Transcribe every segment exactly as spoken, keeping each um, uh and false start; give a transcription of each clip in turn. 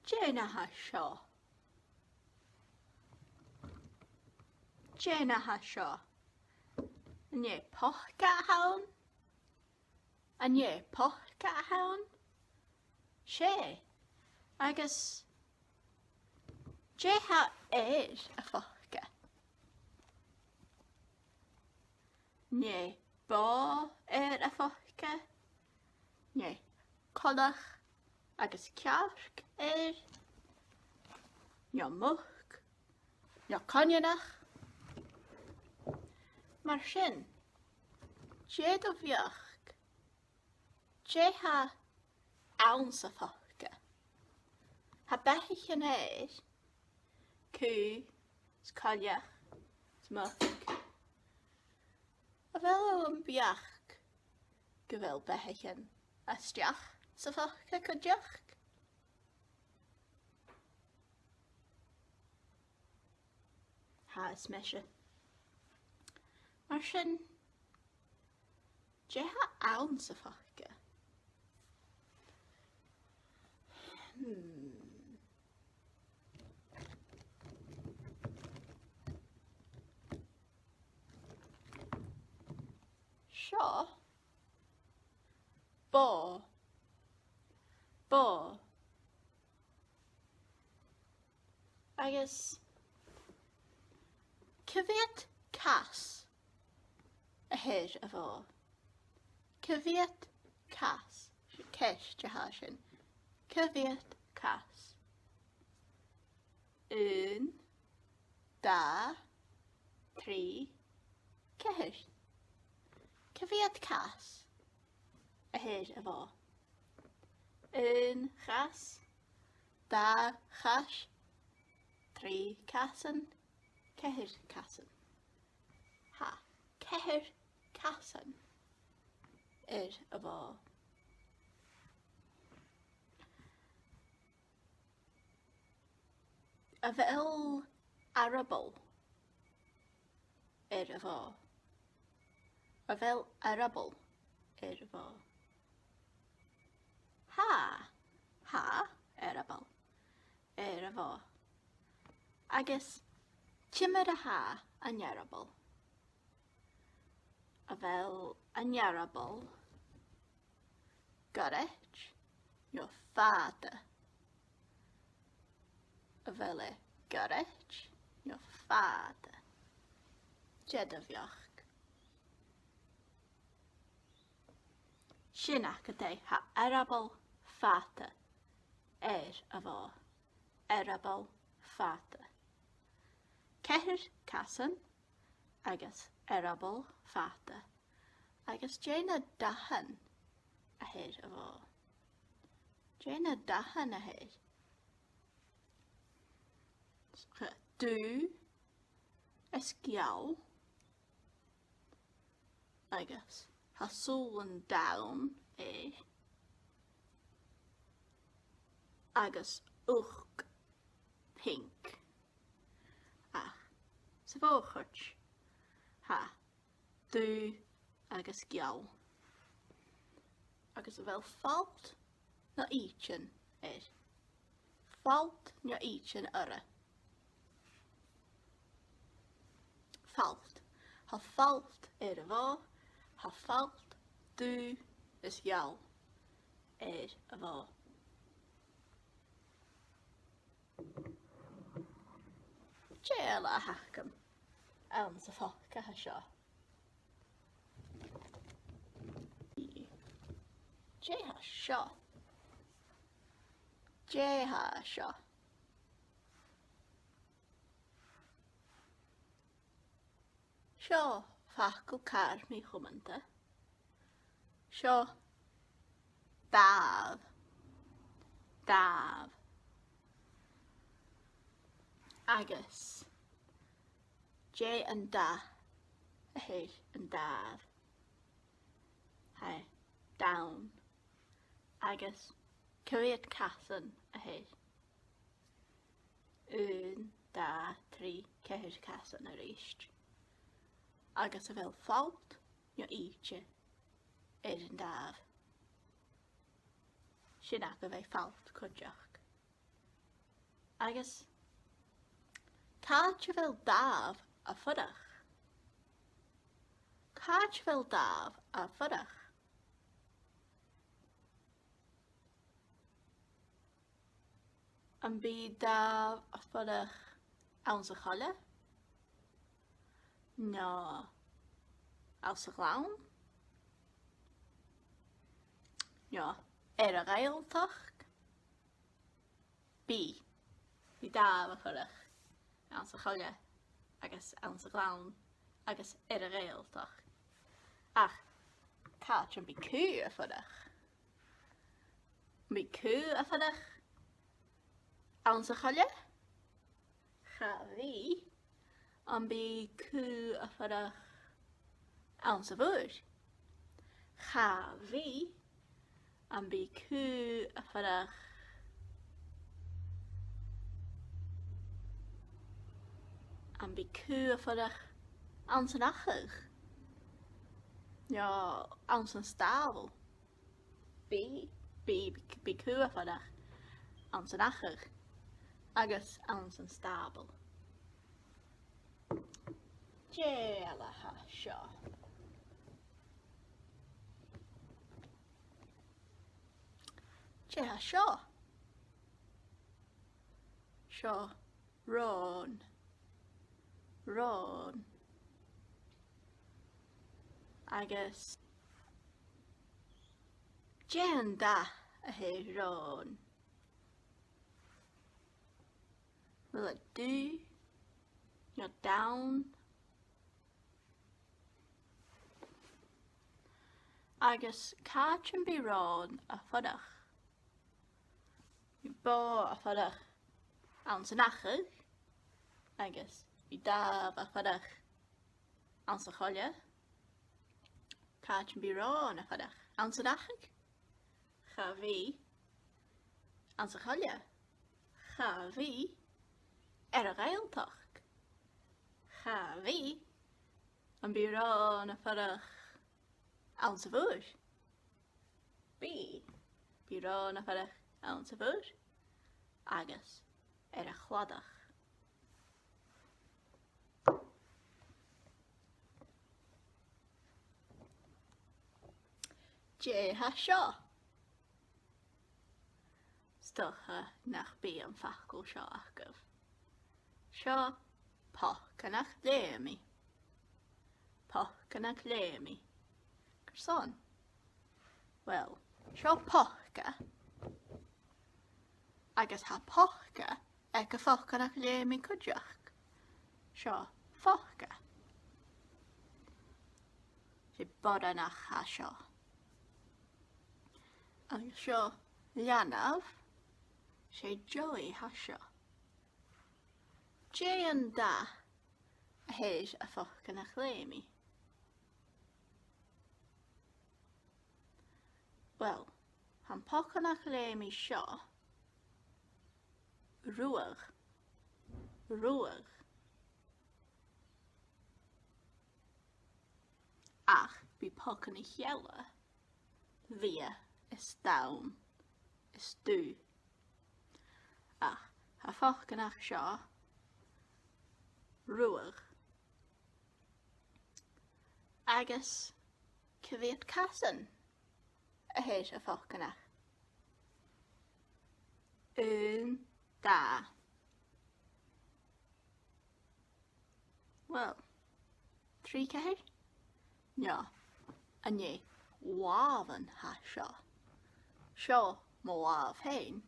Dè na tha seo? Dè na tha seo? An e poca a th' ann? An e poca a th' ann? 'S e. Agus dè tha air a' phoca? An e bò air a' phoca? An e coltach agus cearc air? No muc? No coineanach? Mar sin, dè do bheachd? Dè tha anns a' phoca? Tha beathaichean air, cù, 's coileach, 's muc. A bheil thu am beachd gu bheil beathaichean a-steach sa phoca cuideachd? Tha, is mise. Mar sin, dè tha anns a' phoca? Hmm. Seo bò. Bò. Agus cia mheud cas a th' air a' bhò? Cia mheud cas? Ceist a tha sin. Cia mheud cas? Aon, dà, trì, ceithir. Cia mheud cas a th' air a' bhò? Aon chas, dà chas, trì casan, ceithir casan. Tha ceithir casan air a' bhò. A bheil earball air a' bhò? A bheil earball air a' bhò? Tha, tha earball air a' bhò. Agus ciamar a tha an earball? A bheil an earball goirid no fada? A bheil e goirid no fada? Dè do bheachd? Sin agad e, tha earball fada air a' bhò. Earball fada. Ceithir casan agus earball fada. Agus dè na dathan a th' air a' bhò? Dè na dathan a th' air? Dubh is geal. Agus tha sùilean donn air. Agus uchd pinc. Ach sa mhòr-chuid, tha dubh agus geal. Agus a bheil falt no itean air? Falt no itean orra? Falt. Tha falt air a' bhò, tha falt dubh is gheal air a' bhò. Dè eile a th' agam anns a' phoca seo? Dè tha seo? Dè tha seo? Seo facal car mì-chumanta. Seo dàmh. Dàmh. Agus dè an dath a th' air an dàmh? Tha e donn. Agus cia mheud casan a th' air? Aon, dà, trì, ceithir casan a-rithist. Agus a bheil falt no ite air an dàmh? Sin agaibh e, falt cuideachd. Agus càit a bheil Dàmh a' fuireach? Càit a bheil Dàmh a' fuireach? Am bi Dàmh a' fuireach anns a' choille? No anns a' ghleann? No air a' Ghàidhealtachd? Bidh. Bidh Dàmh a' fuireach anns a' choille agus anns a' ghleann agus air a' Ghàidhealtachd. Ach càit am bi cù a' fuireach? Am bi cù a' fuireach anns a' choille? Cha bhi. Am bi cù a' fuireach anns a' mhuir? Cha bhi. Am bi cù a' fuireach, am bi cù a' fuireach anns an achadh? No anns an stàball? Bidh, bidh, bidh cù a' fuireach anns an achadh agus anns an stàball. Dè eile a tha seo? Dè tha seo? Seo ròn. Ròn. Agus dè an dath a th' air ròn? A bheil e dubh no donn? Agus càit am bi ròn a' fuireach? Bidh bò a' fuireach anns an achadh, agus bidh Dàmh a' fuireach anns a' choille. Càit am bi ròn a' fuireach? Anns an achadh? Cha bhi. Anns a' choille? Cha bhi. Air a' Ghàidhealtachd? Cha bhi. Am bi ròn a' fuireach anns a' mhuir? Bidh. Bidh ròn a' fuireach anns a' mhuir agus air a' chladach. Dè tha seo? 'S dòcha nach bi am facal seo agaibh. Seo pocanach-leum. Pocanach-leum. Carson? Uill, seo poca. Agus tha poca aig a' phocanach-leum cuideachd. Seo phoca. 'S e boireannach a tha seo. Agus seo leanabh. 'S e joy a tha seo. Dè an dath a th' air a' phocanach-leum? Uill, tha am pocanach-leum seo ruadh. Ruadh. Ach bidh pocanach eile bhiodh is donn is dubh. Ach tha am pocanach seo ruadh. Agus cia mheud casan a th' air a' phocanach? Aon, dhà. Uill, trì, ceithir? No, an e làmhan a tha seo? Seo mo làmh fhèin.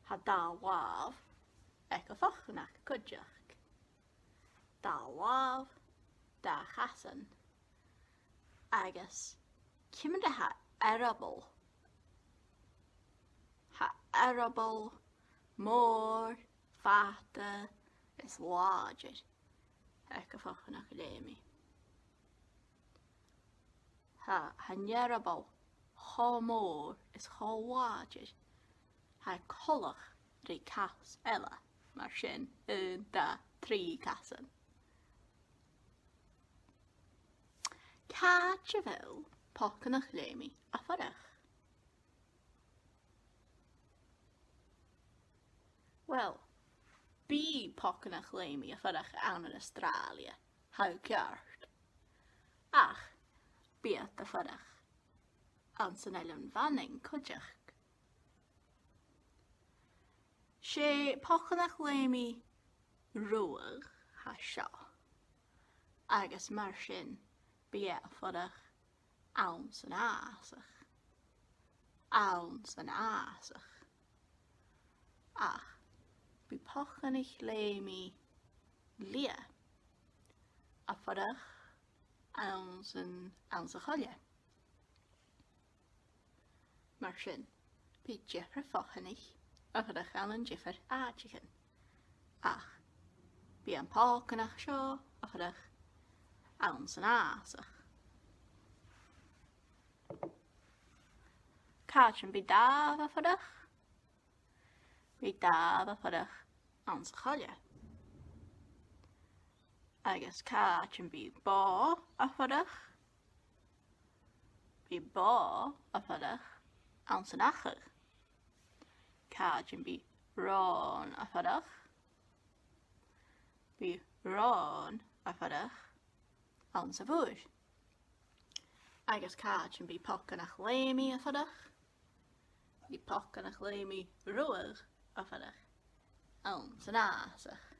Tha dà làmh aig a' phocanach cuideachd. Dà làmh, dà chasan. Agus ciamar a tha earball? Tha earball mòr, fada is làidir aig a' phocanach-leum. Tha, tha an t-earball cho mòr is cho làidir, tha e coltach ri cas eile, mar sin, aon, dà, trì casan. Càit a bheil pocanach-leum a' fuireach? Well, bidh pocanach-leum a' fuireach ann an Astràilia, tha thu ceart. Ach bidh iad a' fuireach anns an Eilean Mhanainn cuideachd. 'S e pocanach-leum ruadh a tha seo, agus mar sin bidh e a' fuireach anns an fhàsach. Anns an fhàsach. Ach bidh pocanach-leum liath a' fuireach anns an, anns a' choille. Mar sin, bidh diofar phocanaich a' fuireach ann an diofar àiteachan. Ach bidh am pocanach seo a' fuireach anns an fhàsach. Càit am bi dàimh a' fuireach? Bidh dàimh a' fuireach anns a' choille. Agus càit am bi bò a' fuireach? Bidh bò a' fuireach anns an achair. Càit am bi ròn a' fuireach? Bidh ròn a' fuireach anns a' bhùrn. Agus càit am bi pocanach-leum a' fuireach? Bidh pocanach-leum ruadh a' fuireach anns an fhàsach.